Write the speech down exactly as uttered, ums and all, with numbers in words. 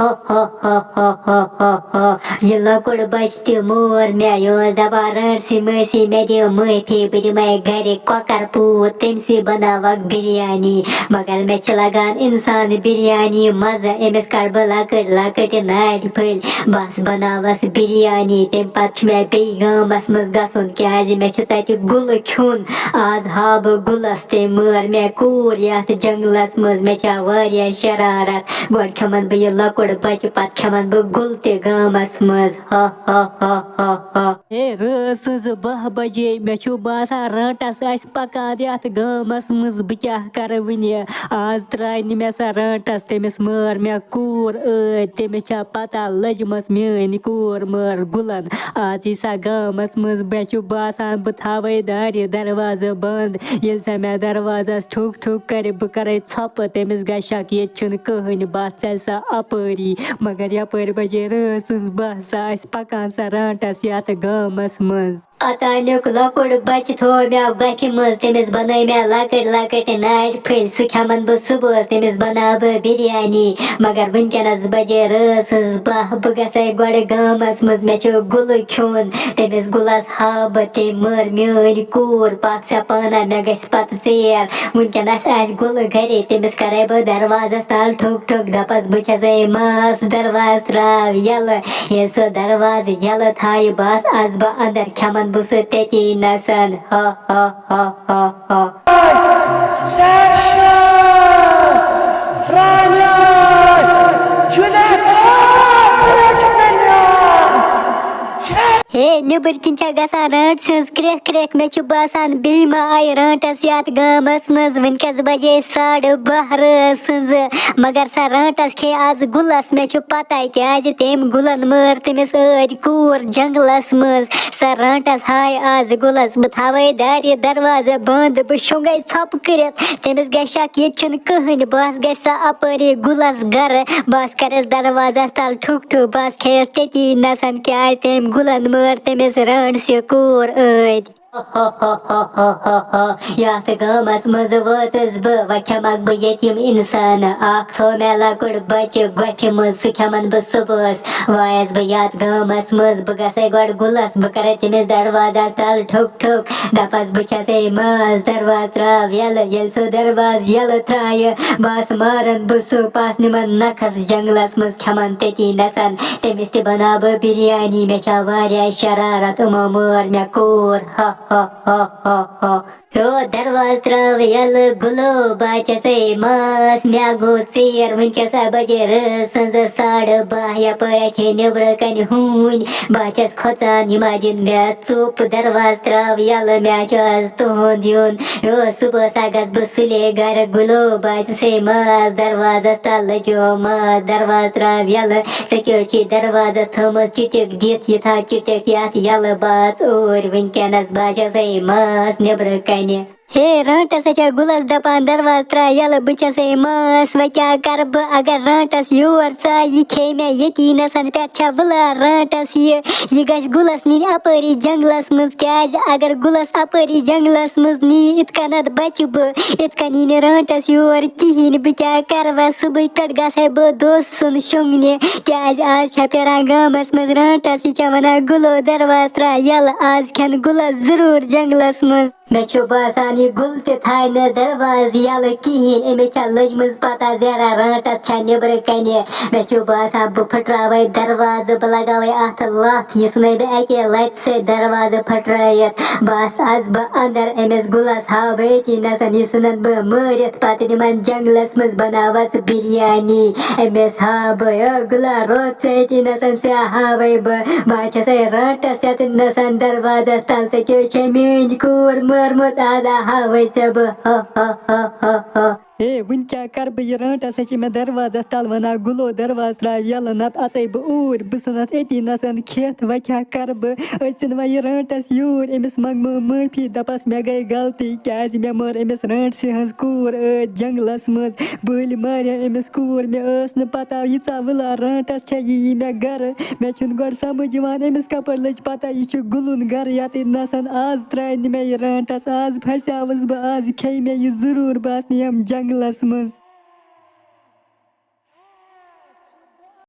ہو ہو ہو ہو ہو ہو ہو۔ یہِ لۄکُٹ بچہٕ تہِ مور مےٚ، یہِ اوس دپان، "رٲنٹسٕے مٲسی، مےٚ دِیو معٲفی، بہٕ دِمے گرِ کۄکر پوٗت، تٔمۍ سٕے بناوکھ بریانی۔" مگر مےٚ چھِ لگان انسان بریانی مزٕ، أمِس کڑٕ بہٕ لۄکٕٹۍ لۄکٕٹۍ نارِ پھٔلۍ، بس بناوس بریانی۔ تمہِ پتہٕ چھُ مےٚ بیٚیہِ گامس منٛز گژھُن، کیازِ مےٚ چھُ تتہِ گُلہٕ کھیوٚن۔ آز ہاو بہٕ گُلس، تٔمۍ مٲر مےٚ کوٗر یتھ جنگلس منٛز، مےٚ چھےٚ واریاہ شرارت۔ گۄڈٕ کھٮ۪من بہٕ یہِ لۄکُٹ بچہٕ، پتہٕ کھٮ۪من بہٕ گُل تہِ گامس منٛز۔ ہا ہا ہا ہا ہا۔ ہے، رٲژ سٕنٛزٕ باہ بجے، مےٚ چھُ باسان رٲنٹس آسہِ پکان یتھ گامس منٛز، بہٕ کیٛاہ کرٕ وُنہِ؟ آز ترٛایہِ نہٕ مےٚ سۄ رٲنٹس، تٔمِس مٲر مےٚ کوٗر ٲدۍ، تٔمِس چھا پتہ لٔجمٕژ میٛٲنۍ کوٗر مٲر گُلن۔ آز یی سۄ گامس منٛز، مےٚ چھُ باسان بہٕ تھاوَے دارِ دروازٕ بنٛد۔ ییٚلہِ سۄ مےٚ دروازس ٹھُک ٹھُک کرِ، بہٕ کرے ژھۄپہٕ، تٔمِس گژھِ شک ییٚتہِ چھُنہٕ کٕہٕنۍ، بس ژَلہِ سۄ اپٲری۔ مگر یپٲرۍ بجے رٲژ سٕنٛز باہ، سۄ آسہِ پکان سۄ رانٹس یتھ گامس منٛز۔ اوتانیُک لۄکُٹ بچہٕ تھوو مےٚ گۄپھِ منٛز، تٔمِس بنٲے مےٚ لۄکٕٹۍ لۄکٕٹۍ نارِ پھٔلۍ، سُہ کھٮ۪من بہٕ صُبحس، تٔمِس بناو بہٕ بریانی۔ مگر وٕنکیٚنس بجے رٲژ ہٕنٛز باہ، بہٕ گژھے گۄڈٕ گامس منٛز، مےٚ چھُ گُلہٕ کھیوٚن۔ تٔمِس گُلس ہاو بہٕ، تٔمۍ مٲر میٲنۍ کوٗر، پکھ سا پانہ، مےٚ گژھِ پتہٕ ژیر۔ وٕنکیٚنس آسہِ گُلہٕ گرے، تٔمِس کرے بہٕ دروازس تل ٹھُک ٹھُک، دپس، "بہٕ چھسے ماس، دروازٕ تراو یلہٕ۔" ییٚلہِ سُہ دروازٕ یلہٕ تھایہِ، بس اژٕ بہٕ اندر، کھٮ۪من بہٕ سُہ تٔتی نسن۔ ہا ہا ہا ہا ہا۔ ہے، نیٚبٕرۍ کِنۍ چھےٚ گژھان رٲنٛٹہٕ سٕنٛز کرٛٮ۪کھ کرٛٮ۪کھ۔ مےٚ چھُ باسان بیٚیہِ ما آیہِ رٲنٛٹَس یَتھ گامَس منٛز۔ وٕنکٮ۪س بجے ساڑٕ باہ رٲژ سٕنٛزٕ، مگر سۄ رٲنٛٹَس کھے آز گُلَس۔ مےٚ چھُ پَتہ کیٛازِ تٔمۍ گُلَن مٲر تٔمِس ٲدۍ کوٗر جنٛگلَس منٛز۔ سۄ رٲنٛٹَس ہاے آز گُلَس، بہٕ تھاوَے دارِ دروازٕ بنٛد، بہٕ شۄنٛگَے ژھۄپہٕ کٔرِتھ۔ تٔمِس گژھِ شک، ییٚتہِ چھُنہٕ کٕہٕنۍ۔ بہٕ حظ گژھِ سا اَپٲری گُلَس گَرٕ، بہٕ حظ کَرٮ۪س دروازَس تَل ٹھُک ٹھُک، بہٕ حظ کھیٚیَس تٔتی نَسَن، کیٛازِ تٔمۍ گُلَن مٲر تٔمِس رٲنٛٹسہِ کوٗر ٲدۍ۔ یَتھ گامَس منٛز وٲژٕس بہٕ، وۄنۍ کھٮ۪مَکھ بہٕ یتیٖم اِنسانہٕ۔ اَکھ تھوٚو مےٚ لۄکُٹ بَچہٕ گۄپھِ منٛز، سُہ کھٮ۪مَن بہٕ صُبحَس۔ وایَس بہٕ یَتھ گامَس منٛز، بہٕ گژھَے گۄڈٕ گُلَس، بہٕ کَرَے تٔمِس دروازَس تَل ٹھُک ٹھُک، دَپَس، "بہٕ چھَسَے ماس، دروازٕ ترٛاو یَلہٕ۔" ییٚلہِ سُہ دروازٕ یَلہٕ ترٛایہِ، بَس مارَن بہٕ سُہ، پَس نِمَن نَکھَس جنٛگلَس منٛز، کھٮ۪مَن تٔتی نَسَن۔ تٔمِس تہِ بَناو بہٕ بِریانی، مےٚ چھا واریاہ شرارت، یِمو مٲر مےٚ کوٗر۔ ہا ہا ہا ہا ہا۔ ہیو دروازٕ ترٛاو یَلہٕ گُلو، بہٕ چھَسَے ماس، مےٚ گوٚو ژیر، وٕنکٮ۪س ہا بجے رٲژ سٕنٛزٕ ساڑٕ باہ، یَپٲرۍ چھے نیٚبرٕ کَنہِ ہوٗنۍ، بہٕ چھَس کھۄژان، یِم ما دِن مےٚ ژوٚپ۔ دروازٕ ترٛاو یَلہٕ، مےٚ چھُ آز تُہُنٛد یُن۔ ہیو صُبحَس ہا گژھٕ بہٕ سُلے گَرٕ گُلو، بہٕ چھَسَے ماس، دروازَس تَل لٔجیو ماس، دروازٕ ترٛاو یَلہٕ، ژےٚ کیٛاہ چھُے دروازَس تھٲومٕژ چِٹِک دِتھ، یہِ تھاو چِٹِک یَتھ یَلہٕ، بہٕ آس اوٗرۍ وٕنکٮ۪نَس، بہٕ چھَسَے ماس نیٚبرٕ کَنہِ۔ ہے، رانٛٹَس ہا چھےٚ گُلَس دَپان، "دروازٕ ترٛاو یَلہٕ، بہٕ چھَسَے ماس، وۄنۍ کیٛاہ کَرٕ بہٕ؟ اگر رانٛٹَس یور ژایہِ، یہِ کھیٚیہِ مےٚ ییٚتی نَسَن، پٮ۪ٹھ چھےٚ وٕلان رانٛٹَس یہِ، یہِ گژھِ گُلَس نِنۍ اَپٲری جنٛگلَس منٛز، کیٛازِ اگر گُلَس اَپٲری جنٛگلَس منٛز نِیہِ، یِتھ کَنَتھ بَچہٕ بہٕ، یِتھ کَنۍ یی نہٕ رانٛٹَس یور کِہیٖنۍ، بہٕ کیٛاہ کَرٕ وۄنۍ؟ صُبحٕکۍ پٮ۪ٹھ گژھَے بہٕ دۄہ سُنٛد شۄنٛگنہِ، کیٛازِ آز چھےٚ پھِران گامَس منٛز رانٛٹَس، یہِ چھےٚ وَنان، 'گُلو، دروازٕ ترٛاو یَلہٕ، آز کھٮ۪ن گُلَس ضروٗر جنٛگلَس منٛز.'" مےٚ چھُ باسان، یہِ گُل تہِ تھایہِ نہٕ دروازٕ یَلہٕ کِہیٖنۍ۔ أمِس چھےٚ لٔجمٕژ پَتہ زیرہ رانٛٹَس چھےٚ نیٚبرٕ کَنہِ۔ مےٚ چھُ باسان، بہٕ پھٕٹراوَے دروازٕ، بہٕ لَگاوَے اَتھ لَتھ۔ یہِ ژھٕنَے بہٕ اَکے لَتہِ سۭتۍ دروازٕ پھٕٹرٲیِتھ۔ بَس، اَژٕ بہٕ اَندَر أمِس گُلَس، ہاوٕ بہٕ أتی نَسَن، یہِ ژھٕنَن بہٕ مٲرِتھ۔ پَتہٕ نِمَن جنٛگلَس منٛز، بَناوَس بِریانی۔ أمِس ہاوٕ بہٕ، "او گُلا، روز ژٕ أتی نَسَن، ژےٚ ہاوَے بہٕ۔ بہٕ چھَسَے رانٛٹَس یَتھ نَسَن دروازَس تَل، ژےٚ کیٛاہ چھےٚ میٛٲنۍ کوٗر مٲرمٕژ، آز ہاوَے ژےٚ بہٕ۔" ہا ہا ہا ہا ہا۔ ہے، وٕنہِ کیٛاہ کَرٕ بہٕ؟ یہِ رانٛٹَس ہا چھِ مےٚ دروازَس تَل وَنان، "گُلو، دروازٕ ترٛاو یَلہٕ، نَتہٕ اَژَے بہٕ اوٗرۍ، بہٕ ژھٕنَتھ أتی نَسَن کھٮ۪تھ، وۄنۍ کیٛاہ کَرٕ بہٕ؟" أسۍ ژھٕنۍ وۄنۍ یہِ رانٛٹَس یوٗرۍ، أمِس منٛگہٕ بہٕ معٲفی، دَپَس، "مےٚ گٔے غلطی، کیٛازِ مےٚ مٲر أمِس رانٛٹسہِ ہٕنٛز کوٗر ٲدۍ جنٛگلَس منٛز، بٔلۍ مارے أمِس کوٗر، مےٚ ٲس نہٕ پَتہ ییٖژاہ وٕلا رانٛٹَس چھےٚ، یہِ یی مےٚ گَرٕ، مےٚ چھُنہٕ گۄڈٕ سَمٕجھ یِوان أمِس کَپٲرۍ لٔج پَتہ یہِ چھُ گُلُن گَرٕ یَتٮ۪تھ نَسَن، آز ترٛایہِ نہٕ مےٚ یہِ رانٛٹَس، آز پھَسیٛاوُس بہٕ، آز کھیٚیہِ مےٚ یہِ ضروٗر، بہٕ آسہٕ نہٕ یَم جنٛگلَس منٛز۔"